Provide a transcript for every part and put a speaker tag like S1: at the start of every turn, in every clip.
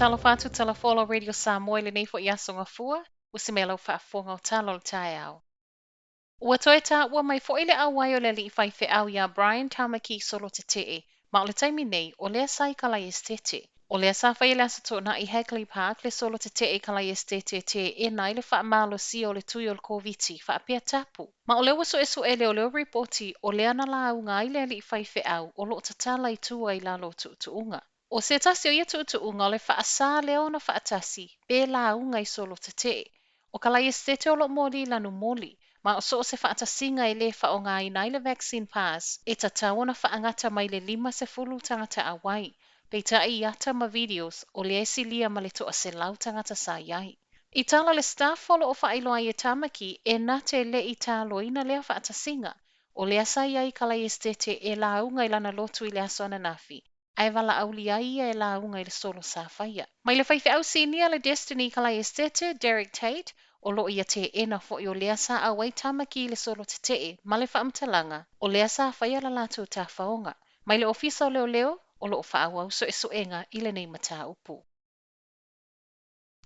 S1: Faatalofa atu Talafola Radio Samoa i lenei foi aso gafua, ua se mea lau faafofoga o tala o le taeao. Ua toe taua mai foi le auai o le alii faifeau ia Brian Tamaki solo tetee, ma o le taimi nei, o lea sa i Kalaesetete. O lea sa faia i le Aso Toonai i Hagley Park le solo tetee i Kalaesetete e teena ai le faamalosia o le tui o le Koviti faapea tapu. Ma o lea ua suesue e leoleo ripoti o lea na lauga ai le alii faifeau o lo o tatala i tua i lalo o tuutuuga. O se tasi o ia tuutuuga o le faasā lea ona faatasi pe lauga i solo tetee. O Kalaesetete o lo o moli i lanumoli, ma o so o se faatasiga e lē faaaogaina ai le vaccine pass e tatau ona faagata mai le 50 tagata auai. Peitai i ata ma videos, o lea e silia ma le 100 tagata sa i ai. I tala le staff o lo o faailoa ai e Tamaki e na te le i taloina lea faatasiga. O lea sa i ai i Kalaesetete e lauga i lana lotu i le aso ananafi, ae valaaulia ai ia e lauga i le solo sa faia. Mai le faifeau sinia le Destiny Kalaesetete, Derek Tate, o lo o ia teena foi o lea sa auai Tamaki i le solo tetee ma le faamatalaga, o lea sa faia la latou tafaoga. Mai le Ofisa o Leoleo, o lo o faaauau suesuega i lenei mataupu.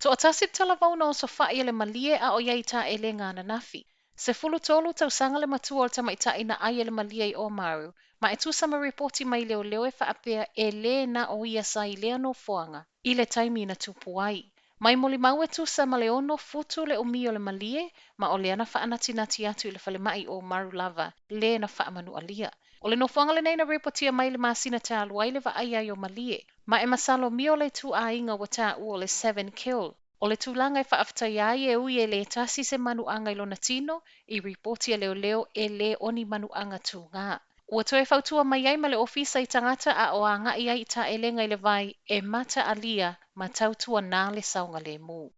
S1: Toatasi le talavou na osofai e le malie a o i ai i taelega ananafi. 13 tausaga le matua o le tamaitai na ai e le malie i Oamaru, ma e tusa ma ripoti mai leoleo e faapea e lē na o ia sa i lea nofoaga i le taimi na tupu ai. Mai molimau e tusa ma le 6 futu le umi o le malie, ma o lea na faanatinati atu i le falemai i Oamaru lava le na faamanualia. O le nofoaga lenei na ripotia mai le masina talu ai le vaaia ai o malie, ma e masalomia o le ituaiga ua taua o le seven kill. O le tulaga e faafetaia ai e ui e lē tasi se manuaga i lona tino, i ripoti a leoleo e lē o ni manuaga tugā. Ua toe fautua mai ai ma le ofisa i tagata a o agai ai i taelega i le vai e mataalia ma tautuanā le saogalēmū.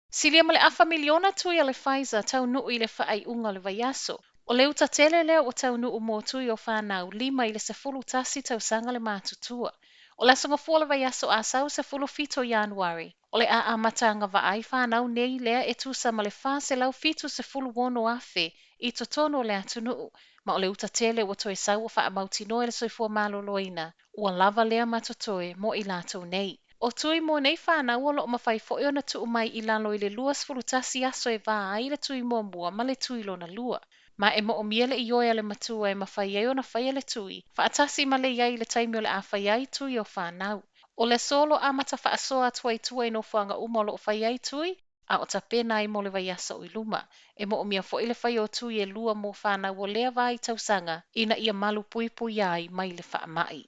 S1: Silia ma le afa miliona tui a le Pfizer taunuu i le faaiuga o le vaiaso. O le uta tele lea ua taunuu mo tui o fanau 5 i le 11 tausaga le matutua. O le aso Gafua o le vaiaso a sau 17 Ianuari, o le a amata agavaa ai fanau nei lea e tusa ma le 476,000 i totonu o le atunuu, ma o le uta tele ua toe sau ua faamautinoa e le Soifua Maloloina ua lava lea ma totoe mo i latou nei. O tui mo nei fanau o lo o mafai foi ona tuu mai i lalo i le 21 aso e va ai le tui muamua ma le tui lona lua. Ma e moomia le ioe a le matua e mafai ai ona faia le tui, faatasi ma le i ai i le taimi o le a faia ai tui o fanau. O le aso o lo o amata faasoa atu ai i tua i nofoaga uma o lo o faia ai tui, a o tapena ai mo le vaiaso i luma. E moomia foi le fai o tui e lua mo fanau o lea va i tausaga ina ia malupuipuia ai mai le faamai.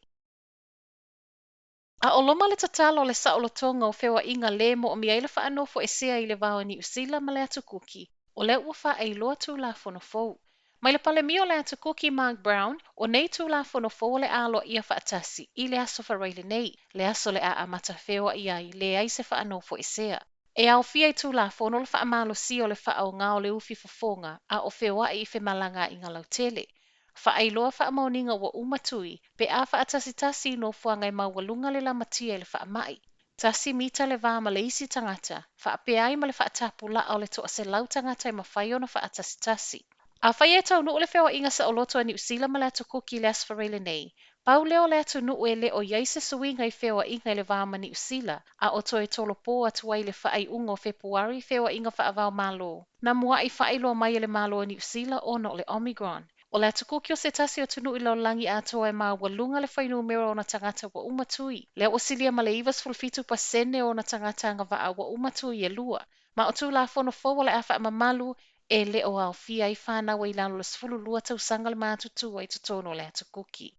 S1: A o loma le tatalo le saolotoga o feoaiga lē moomia ai le faanofoesea i le va o Niu Sila ma le Atu Kuki, o lea ua faailoa Tulafono fou. Mai le Palemia o le Atu Kuki Mark Brown, o nei Tulafono fou o le a aloaia faatasi i le aso Faraile nei, le aso o le a amata feoai ai leai se faanofoesea. E aofia i Tulafono le faamalosia o le faaaoga o le ufi fofoga a o feoai i femalagaaiga lautele. Faailoa faamaoniga ua uma tui pe a faatasitasi i nofoaga e maualuga le lamatia i le faamai. Tasi mita le va ma le isi tagata, faapea ai ma le faatapulaa o le 100 tagata e mafai ona faatasitasi. Afai e taunuu le feoaiga saoloto a Niu Sila ma le Atu Kuki i le Aso Faraile nei, pau lea o le atunuu e le o i ai se suiga i feoaiga i le va ma Niu Sila, a o toe tolopo atu ai i le faaiuga o Fepuari feoaiga faava-o-Malo na mua'i faailoa mai e le Malo o Niu Sila ona o le Omicron. O le Atu Kuki o se tasi o atunuu i le lalolagi atoa e maualuga le fuainumera o ona tagata ua uma tui, lea ua silia ma le 97% o ona tagata agavaa ua uma tui e lua. Ma o Tulafono fou o le a faamamalu e le o aofia ai fanau e i lalo o le 12 tausaga le matutua i totonu o le Atu Kuki.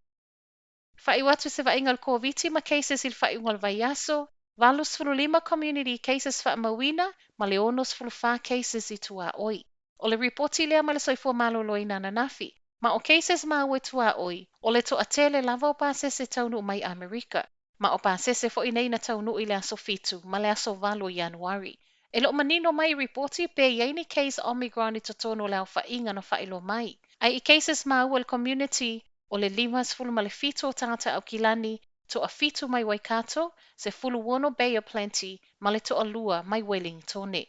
S1: Faaiu atu se vaaiga o le Koviti ma cases i le faaiuga o le vaiaso, 85 community cases faamauina ma le 64 cases i tuaoi. O le ripoti lea mai le Soifua Maloloina ananafi. Ma o cases maua i tuaoi, o le toatele lava o pasese taunuu mai Amerika. Ma o pasese foi nei na taunuu i le aso 7 ma le aso 8 o Ianuari. E le o manino mai i ripoti pe i ai ni case Omicron i totonu o le aofaiga na faailoa mai. Ae i cases maua i le community, o le 57 o tagata Aukilani, toafitu mai Waikato, 16 Bay of Plenty ma le toalua mai Wellingtone.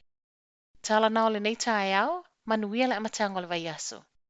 S1: Tala na o lenei taeao, manuia le amataga o le vaiaso.